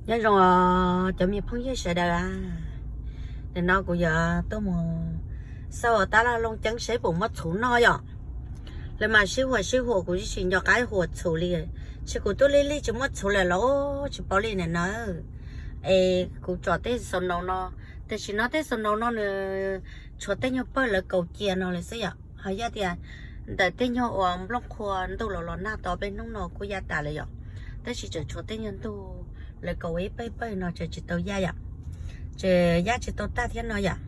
Nyob zoo cov me phooj ywg sawv daws a, nim no kuv yuav tuaj mus xauj ua tab laj looj ceeb seb puas muaj txhuv noj yom. Lawv mas sib huam sib huam, kuv tsis nco qab huam txhuv li, ces kuv tuaj lig lig tsis muaj txhuv lawm los tsis paub li nim no. Es kuv tsom tej snow no, tam sim no tej snow no nws tshuav tej nyuag pawg lawv kaus cia no lawm xwb yom, ho yog tias ntawm tej nyuag uas nplooj qhuav ntuj los los nag tau peb hnub no kuj yaj tas lawm yom, tab sis tseem tshuav tej nyuag ntug lawv kaus ib pawg pawg no tseem tsis tau yaj yom, tseem yaj tsis tau tag thiab no yom.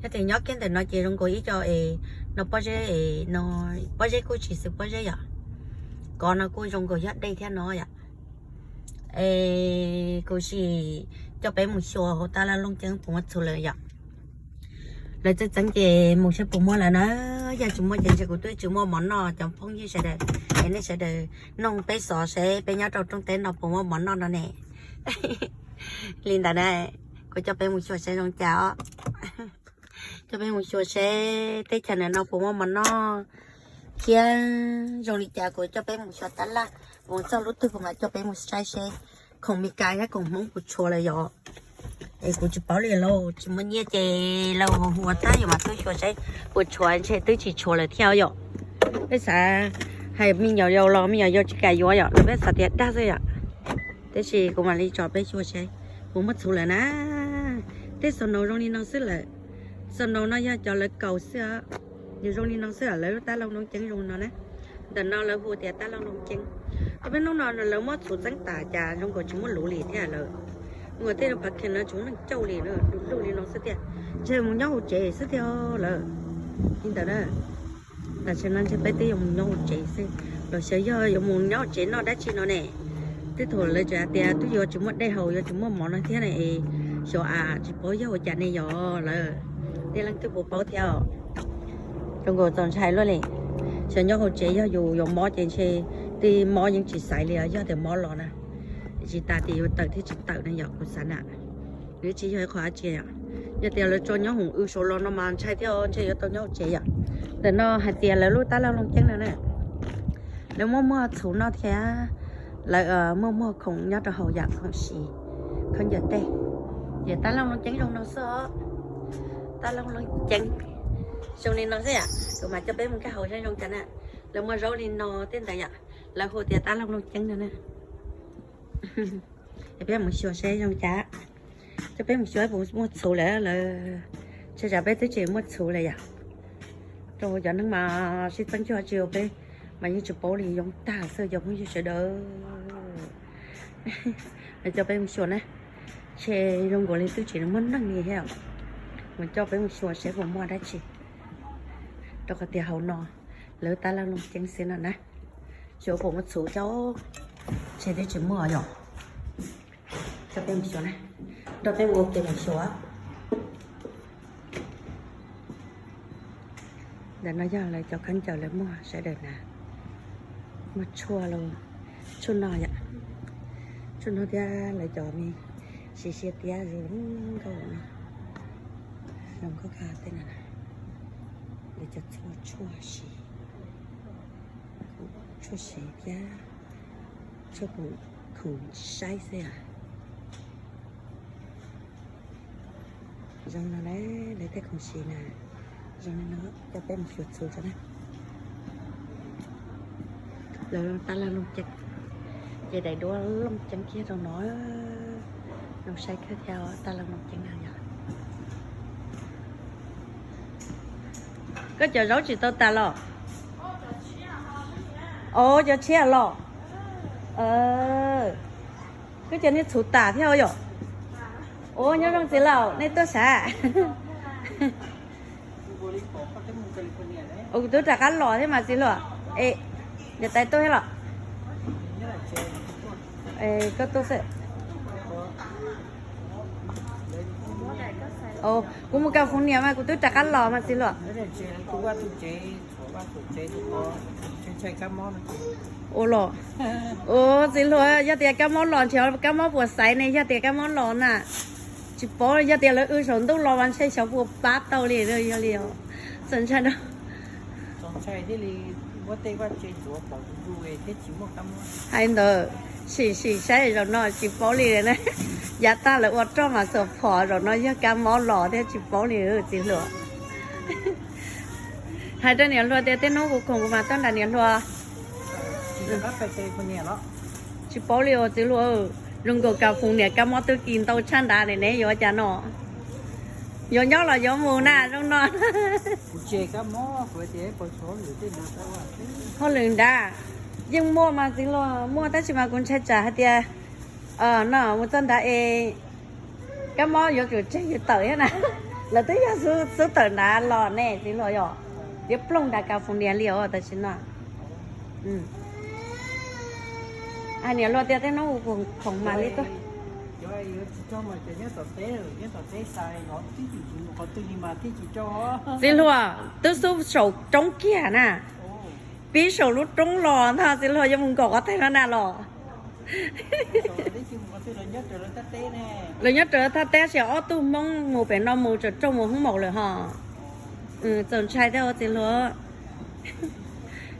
Yog tias nyob kiag ntawm no ces zoo nkaus ib co es no pob zeb, no pob zeb kuj tsis xws pob zeb yom, kov no kuj zoo nkaus yog dej thiab no yom. Es kuv sim coj peb mus xyuas hauv tab laj looj ceeb puas muaj txhuv lawm yom. Lawv txawj txeeb ces mus seb puas muaj lawm na, yog tsis muaj ces ntshe kuv twb tsis muaj mov noj cov phooj ywg sawv daws. Es nej sawv daws nug peb xov seb peb nyob rau rooj teb no puas muaj mov noj no ne. Li ntawd na, kuv coj peb mus xyuas seb zoo cas os. Coj peb mus xyuas seb teb chaws ntawm no puas muaj mov noj thiab zoo li cas kuv coj peb mus xyuas tab laj. Mus txog lub twg kuv mam coj peb mus saib seb khoom Meskas thiab khoom Hmoob puas tshuav lawm yom. Es kuv tsis paub li lauj, tsis muaj nyiaj ces lawv hu ua tab yom, mas tuaj xyuas seb puas tshuav, ntshe twb tsis tshuav lawm thiab yom. Peb xav hais me nyuam yaus los me nyuam yaus tsis kam yuav yom, lawv peb xav tias dag xwb yom. Tab sis kuv mam li tso peb xyuas seb puas muaj txhuv lawm na. Tej snow zoo li no xwb lawm. Snow no yog cov lawv kaus xwb, nws zoo li no xwb, lawv lub tab laj looj ceeb zoo no na. Ntawm no lawv hu tias tab laj looj ceeb. Tau peb hnub no lawv muab txhuv txeeb tas cas zoo nkaus tsis muaj luv li thiab lawm. Ua tej phav khees no tsis muaj neeg cauj li, du lug li no xwb tiag. Ntshe mus nyob hauv tsev xwb tiag lawm. Li ntawd na, tam sim no ntshe peb twb yuav mus nyob hauv tsev xwb, los xyov yog yuav mus nyob hauv tsev noj dab tsi no ne. Twb thaum lawv tseem hais tias twb yuav tsis muaj dej haus yuav tsis muaj mov no thiab ne, xyov a tsis paub yog ua cas ne yog lawm. Nej leej twg puas paub thiab? Zoo nkaus txaus ntshai luaj li. Xyov nyob hauv tsev yog yus yuav mob ces ntshe tej mob yeej tsis xaiv li os, yog tias mob los na, tsis tas tias yuav tawm thiab tsis tawm ne yom, kuv xav na. Nws tsis yog ib qho dab tsi yom. Yog tias lawv tso nyob hoom w saum los no mas ntshai thiab, ntshe yuav tau nyob hauv tsev yom. Ntawm no hais tias lawv lub tab laj looj ceeb no na, lawv muaj muag txhuv noj thiab lawv muaj muag khoom nyob rau hauv yam khoom siv, khaub ncaws tej. Ces tab laj looj ceeb zoo no xwb os. Tab laj looj ceeb zoo li no xwb yom. Kuv mam coj peb mus nkag hauv saib zoo cas na. Lawv muaj zaub li no tej ntawd yom, lawv hu tias tab laj looj ceeb no na. Es peb mus xyuas seb zoo cas. Coj peb mus xyuas puas muaj txhuv lawm, lawv tsam peb twb tsis muaj txhuv lawm yom. Rau cov neeg mas sib txeeb cuag tsis ua peb mas yeej tsis paub li, yoov tag xwb cov phooj ywg sawv daws. Coj peb mus xyuas na, ntshe zoo nkaus li twb tsis muaj neeg li thiab. Mus coj peb mus xyuas seb puas muaj dab tsi, rau qhov tias hauv no lawv tab laj looj ceeb xwb no na. Xyuas puas muaj txhuv thiab, ntshe twb tsis muaj yom. Coj peb mus xyuas na, nrog peb mus ua ke mus xyuas. Ntawm no yog lawv cov khaub ncaws lawv muag sawv daws na, muaj tshuaj los, tshuaj no yom, tshuaj no thiab lawv cov me siv siab tiab zoo nkauj no, zoo nkauj kawg tej no, lawv cov tshuaj siv, tshuaj siv thiab tshuaj khoom saib xwb os. Zoo no na, lawv tej khoom siv na, zoo li no, coj peb mus xyuas txhuv tso na. Lawv tab laj looj ceeb, ces daim duab looj ceeb kiag rau no, zoo saib kawg thiab tab laj looj ceeb no yom. Koj cov zaub tsis tau tas los? Os, cov tshiab los. Koj cov niag txhuv tas thiab yom. Ua nyob zoo txiv laus, nej tuaj sav? Kuv twb rov qab los thiab mas txiv hluas. Es niam tais tuaj thiab los? Koj tuaj xwb. Kuv mus kam foom niam mas kuv twb rov qab los mas txiv hluas. Ua los, ua txiv hluas, yog tias kab mob los ntshe kab mob puas xaiv ne, yog tias kab mob los na. Tsis paub, yog tias lawv w saum ntuj los mas ntshe xyov puas pab tau li, yog li. Txaus ntshai na. Hais ntawd, Sim sim saib zaum no tsis paub li na. Yav tag lawv ua roj mas xuas phom, zaum no yog kab mob los thiab tsis paub li txiv hluas. Hais rau niam hluas tias tej hnub kuv khoom kuv mam tuaj nram niam hluas. Tsis paub li os txiv hluas. Zoo nkaus California kab mob twb kis ntau tshaj nrad ne, neb yuav cas no? Yuav nyob los yuav mus na zoo no. Hauj lwm nrad yeej muaj mas txiv hluas, muaj tab sis mas kuv ntshai tsam hais tias no mus txog nrad es kab mob yuav tsum tseg yus tawm thiab na. Lawv twb yog xub tawm nrad los ne txiv hluas yom, yuav ploog nrad California li os tam sim no. Niam hluas tias tej hnub khoom mam li tuaj. Txiv hluas twb xub saum roob kiag na, pib saum lub roob los ntag txiv hluas yuav mus nkaum qhov tag no na los. Lawv nyob raws thaj teb, tab sis ob tug Hmoob mus pem no mus tsaus raug mus hoob maum lawm ho. Txaus ntshai thiab txiv hluas.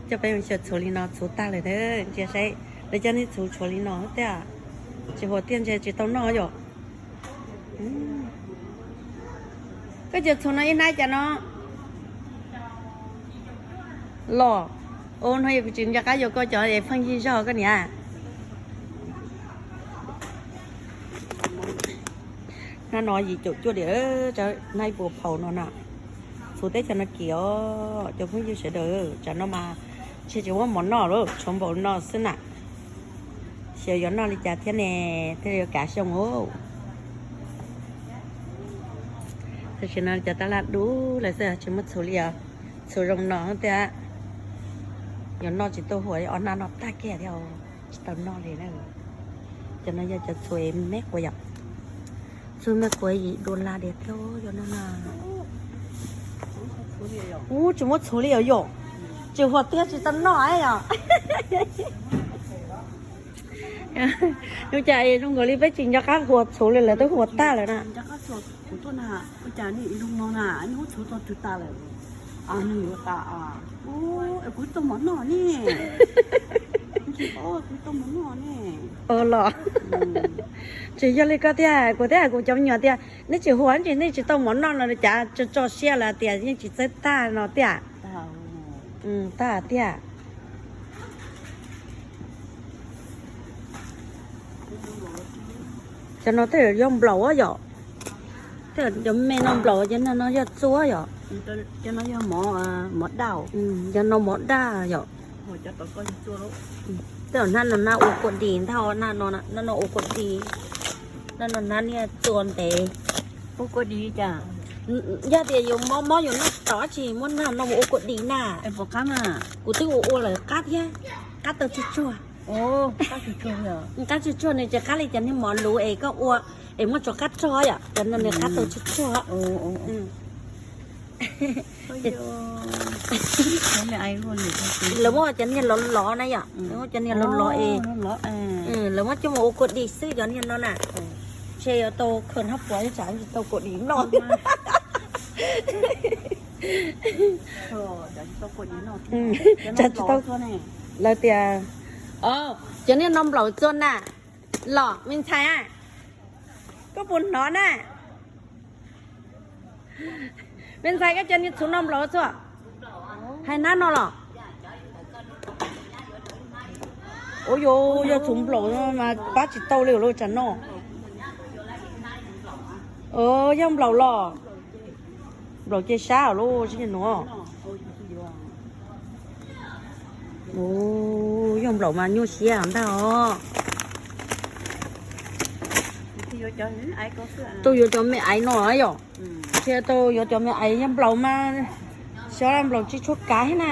Coj peb mus xyaw txhuv li no, txhuv tag lawm thiab, ntsia saib lawv coj nej txhuv tshuav li no thiab. Tsis huam tiag ntsia tsis tau noj yom. Koj cov txhuv no ib hnab cas no los? Ua no yog kuv tsis nco qab yuav koj cov es pheej yig zog koj niam. Hnab no yim caum cuaj diam, hnab ib puas phaum no na. Txhuv teb chaws no kim os cov phooj ywg sawv daws, tsam no mas ntshe tsis muab mov noj lawm, tshuav npaum no xwb na. Xyov yuav noj li cas thiab ne, thiaj li yuav kav xyoo os. Tam sim no cov tab laj dub lawm xwb tsis muaj txhuv li os. Txhuv zoo no thiab, yuav noj tsis tau huam, ob hnab no tag kiag thiab tsis tau noj li na. Cov no yog cov txhuv me quav yom. Txhuv me quav yim dollar diam thiab yog no na. Ub, tsis muaj txhuv li os yom. Tsis huam tiag tsis tau noj yom. Ua cas zoo nkaus li peb tsis nco qab huam txhuv li lawv twb huam tag lawm na. Kuv tuaj na, ua cas nej ib lub no na, nej muab txhuv tso twg tas lawm? Nws yuav tas, kuv tau mov noj ne. Kuv tau mov noj ne. Los, tsis yog li koj tiag, kuv thiab kuv cov me nyuam tias nej tsis huam ces nej tsis tau mov noj no cas tso tso siab lawm tias yeej tsis txawj tag no tiag. Tag tiag. Cov no tej zaum yog nplaum yom. Tej zaum cov me no nplaum, cov no yog txua yom. Cov no mov daj yom. Tej zaum hnab no hnab ua kua dis ntag, hnab no ua kua dis, hnab no hnab niag txua ntev. Ua kua dis cas? Yog tias yus mob mob yus noj tau tsis muab hnab no mus ua kua dis na. Kuv twb ua ua lawm qab thiab, qab tau tsuag tsuag. Qab tsuag tsuag nws tsis qab li cov niag mov luv es koj ua es muab tso qab rog yom, cov no nws qab tau tsuag tsuag. Lawv muab cov niag lov lov na yom, lawv muab cov niag lov lov es, lawv muab coj mus ua kua dis xwb cov niag no na. Ntshe yuav tau khaws hnab puav tsam tsis tau kua dis noj. Tsam tsis tau. Lawv tias, o, cov niag no nplaum txua na, los me ntxhais a, koj puas hnov na? Me ntxhais, koj cov niag txhuv no nplaum txua, hais hnab no los? Ua yog, yog txhuv nplaum mas pab tsis tau li lawm tsam no. Yog nplaum los, nplaum ces sab lawm tsis nuav. Yog nplaum mas nyuaj siab ntag os. Tuaj yuav cov me aiv no yom. Tsis tau yuav cov me aiv, yog nplaum mas xyov nplaum tsis tshua kav thiab na.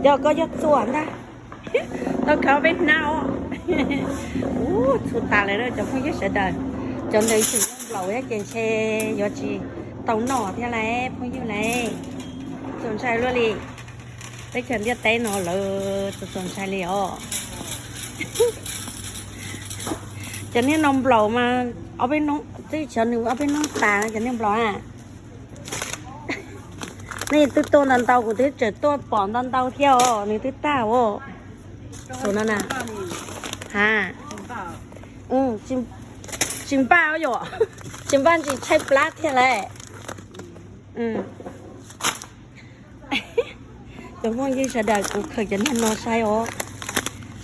Yog koj yog txua ntag. Tau khav peb hnab os. Ub, txhuv tas lawm cov phooj ywg sawv daws. Cov ntawd tseem yog nplaum thiab ces ntshe yuav tsis tau noj thiab lauj phooj ywg lauj. Txaus ntshai luaj li. Teb chaws ntiaj teb no lawv txaus ntshai li os. Cov niag no nplaum mas ob peb hnub, teb chaws nws ob peb hnub tas cov niag nplaum na. Nej twb tuaj ntau ntau, kuv twb tseem tuaj pom ntau ntau thiab os, nws twb tag os. Txhuv no na. Ha. Tsis npaj yom, tsis npaj ntsis tshaib plab thiab lauj. Cov phooj ywg sawv daws, kuv khaws cov niag no saib os,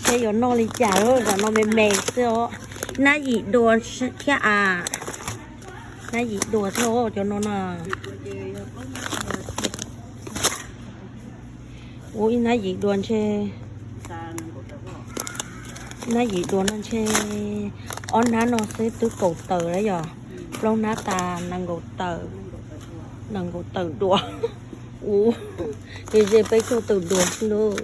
saib yuav noj li cas, zaum no me me xwb os. Nab yim dua thiab a, nab yim dua thiab cov no na. Ua ib nab yim dua ntshe, nab yim dua no ntshe ob nab no xwb twb kaum tawm lawm yog, plaub nab tas nees nkaum tawm, nees nkaum tawm dua. Ua, ces ze peb caug tawm dua xwb lauj.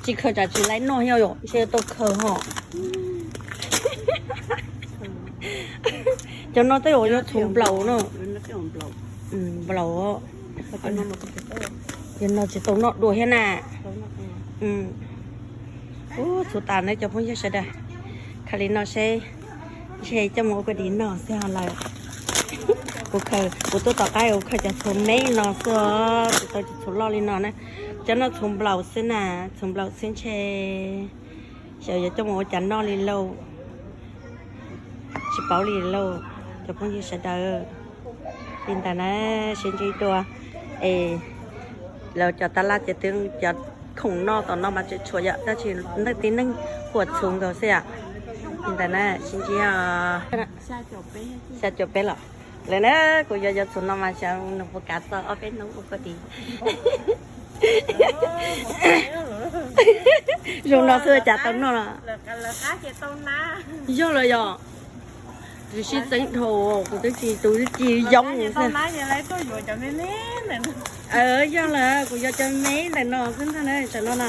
Tsis khaws tsam tsis laib noj thiab yom, ntshe tau khaws ho. Cov no tej zaum yog txhuv nplaum no. Nplaum. Cov no tsis tau noj dua thiab na. Ub, txhuv tas na cov phooj ywg sawv daws. Khaws li no seb, ntshe coj mus ua koj dim noj xwb ho lawm. Kuv khaws, kuv tuaj tom qab kuv khaws cov txhuv me no xwb os, tsis tau cov txhuv loj li no na. Cov no txhuv nplaum xwb na, txhuv nplaum xwb ntshe xyov yuav coj mus ua cas noj li lauj. Tsis paub li lauj, cov phooj ywg sawv daws. Li ntawd na, sib ntsib dua es lawv cov tab laj ces twb cov khoom noj tom no mas tseem tshuav yom, tab sis leej tib neeg huam txhuv nkaus xwb yom. Li ntawd na, sib ntsib os. Xya caum peb los. Lawm na, kuv yuav cov txhuv no mas xyov nws puas kav txog ob peb hnub ua koj dim. Zoo no xwb cas tau noj los. Yog lawm yom. Tus sib txeeb dhau, kuv twb tsis, tus twb tsis yoob xwb. Yog lawm, kuv yuav cov me ntawm no xwb ntag na, tsam no na.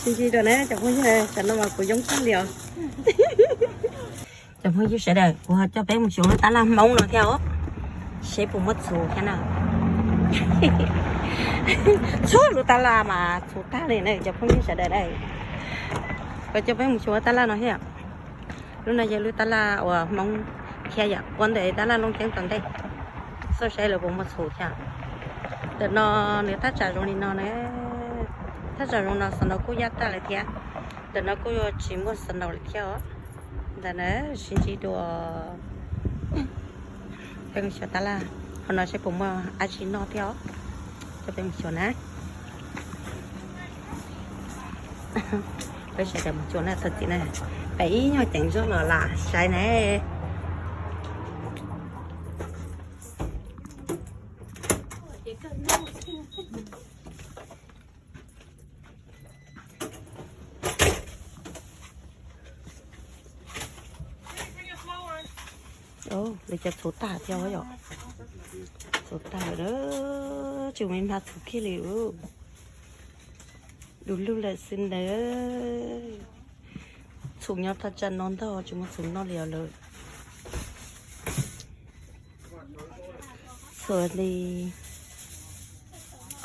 Sib ntsib dua na cov phooj ywg, tsam no mas kuv yoob tag li os. Cov phooj ywg sawv daws, kuv ho coj peb mus xyuas lub tab laj Hmoob no thiab os, seb puas muaj txhuv thiab na. Txhua lub tab laj mas txhuv tag li na cov phooj ywg sawv daws na. Kuv coj peb mus xyuas tab laj no thiab. Lub no yog lub tab laj uas Hmoob thiab yom, ua ntawm tab laj Looj Ceeb tom ntej. Xauj saib lawv puas muaj txhuv thiab. Ntawm no nws thaj tsam zoo li no na. Thaj tsam zoo no snow kuj yaj tag lawm thiab. Ntawm no kuj tsis muaj snow lawm thiab os. Ntawm na, sib ntsib dua. Peb mus xyuas tab laj hauv no seb puas muaj dab tsi noj thiab os. Coj peb mus xyuas na. Peb sawv daws mus xyuas na txog txiv na. Peb ib nyuag ceev zog los lam saib na. Lawv cov txhuv tag thiab yom. Txhuv tag lawm, tsis muaj ib hnab txhuv kiag li. Du lug lawm xwb ntawd. Txhuv nyob thaj tsam no ntag, tsis muaj txhuv noj li os lawm. Txhuv li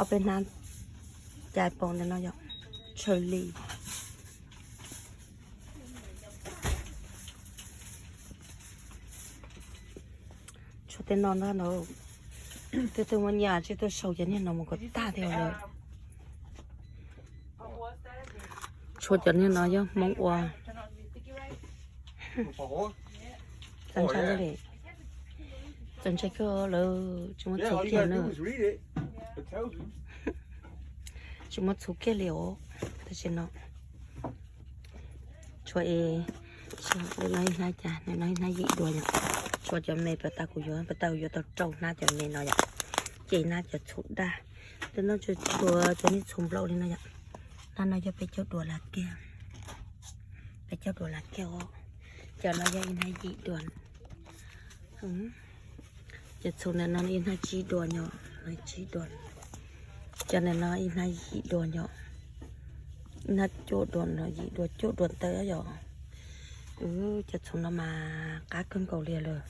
ob peb hnab cais pom ntawm no yom, tshaw li. Tshuav tej no ntag no, twb twb muaj nyiaj tsib tuaj sau cov niag no mus kom tag thiab lawm. Tshuav cov niag no yog Hmoob ua. Txaus ntshai li, txaus ntshai kawg lawm, tsis muaj txhuv kiag na. Tsis muaj txhuv kiag li os, tam sim no. Tshuav es, no ib hnab cas, no ib hnab yim dua yom. Tshuav cov me pas tas kuv yuav, pas tas kuv yuav tau rau hnab cov me no yom. Ces hnab cov txhuv daj. Ntawm no tshuav cov niag txhuv nplaum li no yom. Hnab no yog peb caug dua lawm kiag. Peb caug dua lawm kiag os. Cov no yog ib hnab yim dua. Cov txhuv ntawm no ib hnab tsib dua nyo, tsib dua. Cov ntawm no ib hnab yim dua nyo, ib hnab cuaj dua no, yim dua cuaj dua ntawd yom. Cov txhuv no mas qab kawg nkaus li lawm.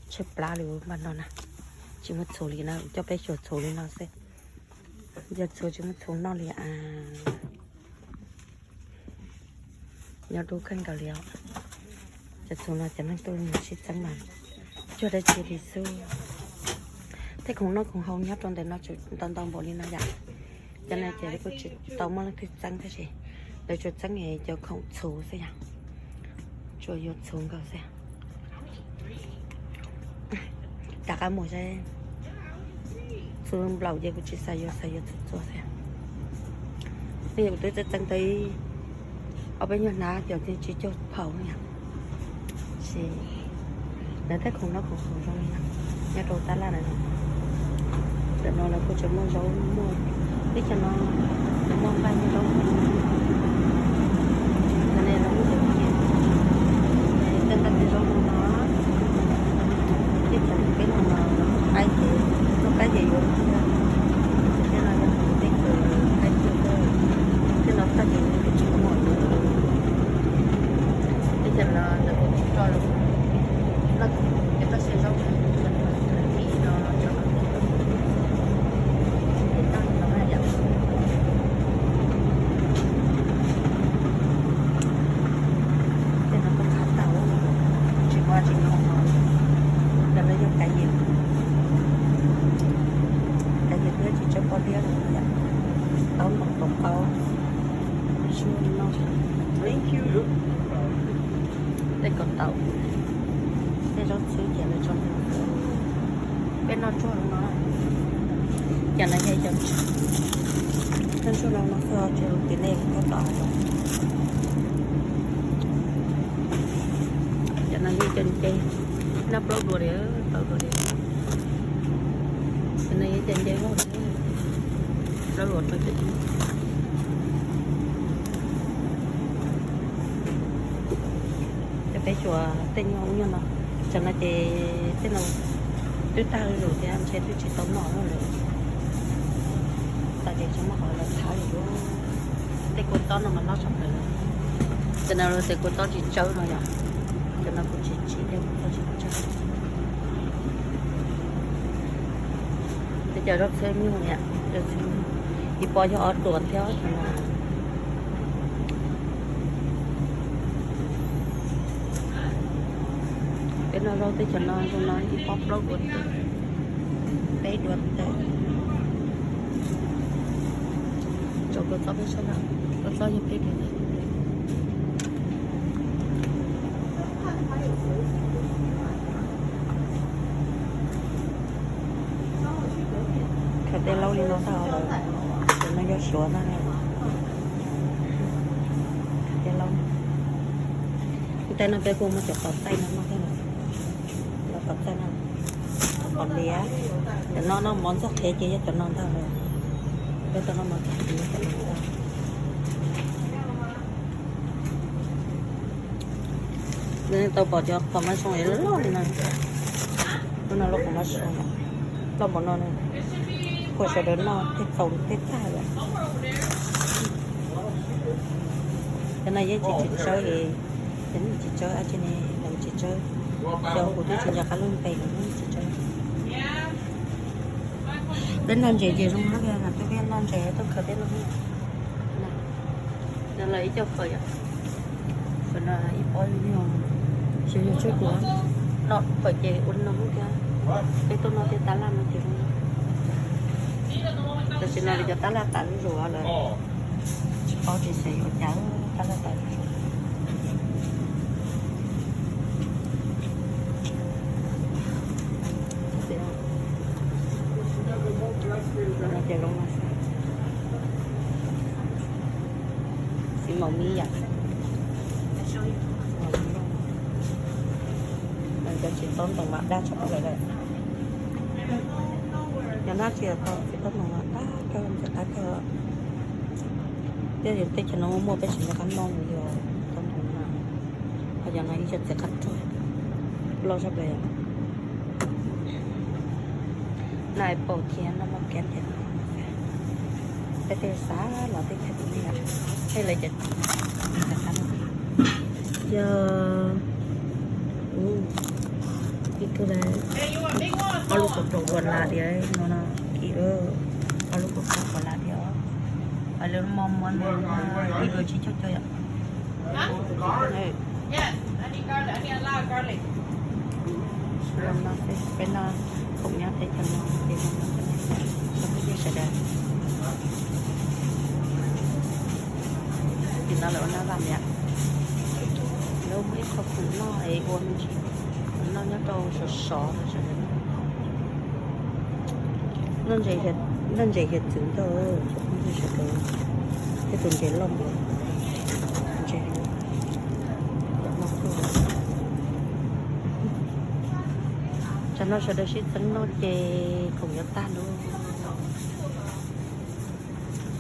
Tshaib plab li npaj no na. Tsis muaj txhuv li na, coj peb xyuas txhuv li no xwb. Yog txhuv tsis muaj txhuv noj li a. Nyob dub kawg nkaus li os. Cov txhuv no cov neeg tuaj mus sib txeeb mas cuag dab tsi li xwb. Tej khoom noj khoom haus nyob rau ntawm no ntau ntau npaum li no yom. Cov no ces lawv kuj tsis tau muaj leej twg txeeb tab sis lawv tsuas txeeb cov khoom txhuv xwb yom, tsuas yuav txhuv nkaus xwb. Rov qab mus saib, txhuv nplaum ces kuv tsis xav yuav, xav yuav txhuv txuas xwb. Nej yog kuv twb txeeb tau ib ob peb nyuag hnab cov tsis cuag phaum yom. Ces lawv tej khoom no khoom haum zoo li no nyob rau tab laj na. Ntawm no lawv kuj tseem muaj zaub muaj, teb chaws no muaj nqaij muaj zaub muaj, teb chaws no muaj tej zaub no no, teb chaws peb no no qaib ces, muaj qaib ces yuav thiab. Tej no yog tej kws qaib thiab, tej no tag ces tsis muaj. Teb chaws no lawv kuj tso lawm, no ces toj siab zaub, no tso, tej no kuj qab tau, tsis muaj tsis muaj, cov no yog kav yim, kav yim thiab tsis tshua pom liab los yom, taub ntoos taub qaub, tsuag no, tej kaus taum, tej zaub txhwb ces lawv tso, peb noj tsuag no. Cov no yog cov, noj tsuag no no xwb, tsis hais tias nej tab tom hais los. Cov no yog cov nce, noj plaub dua li, plaub dua li. Cov no yog cov nce vog, plaub dua rau cov. Ces peb xyuas tej nyuag ub nyuag no, cov no ces tej no twb tag zuj zus thiab ntshe twb tsis tau noj lawm. Tas ces tsis muaj qhov los thab li lawm. Tej kua txob no mas loj tshaj plaws. Cov no tes kua txob tsis tsawb no yom. Cov no kuv tsis tsim tej kua txob tsis tsawb. Tej cov zaub txhwb nyuj niam, zaub txhwb nyuj, ib pob yog ob dua thiab cov no. Peb noj zaub teb chaws no zoo no ib pob plaub dua tawm, peb dua tawm. Tso kua txob peb saib, kua txob yog peb dua tawm. Khaws tej laub li no tag lawm, cov no yog suav ntag. Khaws tej laub. Tej no peb kuj muaj cov qos txaij no noj thiab, cov qos txaij no, qos liav. Cov no noj mov ntxuag qhiav ces yog cov no ntag lawm. Peb tau noj mov ntxuag qhiav yog cov no ntag. Nws tau pom cov qos mas zoo loj li no. Lub no lub qos mas zoo loj npaum no, kuv sawv daws noj tej txaus tej tag lawm. Cov no yeej tsis tsis tsawb es, cov no tsis tsawb dab tsi ne, lawv tsis tsawb. Cov kuv twb tsis nco qab lub npe lawm, tsis tsawb. Peb noj ntses ces zoo no, peb noj ntses tuaj khaws peb noj. No los ib co phawm yom. Phawm no ib pob yog, xyov yog tshuaj kuv noj phawm ces ua li no thiab. Peb tuaj noj tej tab laj no ces zoo. Tam sim no lawv cov tab laj tas zuj zus lawm, tsis paub tsis xav yuav cas, tab laj tas zuj zus. Ces zoo no xwb. Xim maum mib yom. Cov tsis tau ntoo mas daj tshaj plaws lawm. Cov no tsis tau, tsis tau ntoo mas daj kawg, ntxim qab kawg. Tej, tej chaw no muaj peb tsis nco qab noj yog tau ntoo na. Ho cov no ib co txiv qab ruag loj tshaj plaws. Noj ib paus thiab noj mov kiag thiab. Peb thiaj xav los teb chaws Thaib, thiaj li cov, yog, ib tug, ob lub kaus rau ua lam diam no no, kiv, ob lub kaus rau ua lam diam. Hais lawv mos muas ib lub tsis cog cog yom. Peb noj khoom nyob teb chaws no ces zoo no, tsoom phooj ywg sawv daws. No lawv ua nab vam niam, lawv muaj ib qho khoom noj es ua me ntsis khoom noj nyob rau sov sov no sawv daws. Noj ntses hiav txwv ntag, cov phooj ywg sawv daws, thiab tus ntses loj ntses. Tsam no sawv daws sib txeeb noj ces khoom yuav tag lawm,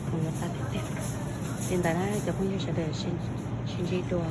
khoom yuav tag tiag tiag. Li ntawd na cov phooj ywg sawv daws, sib ntsib dua.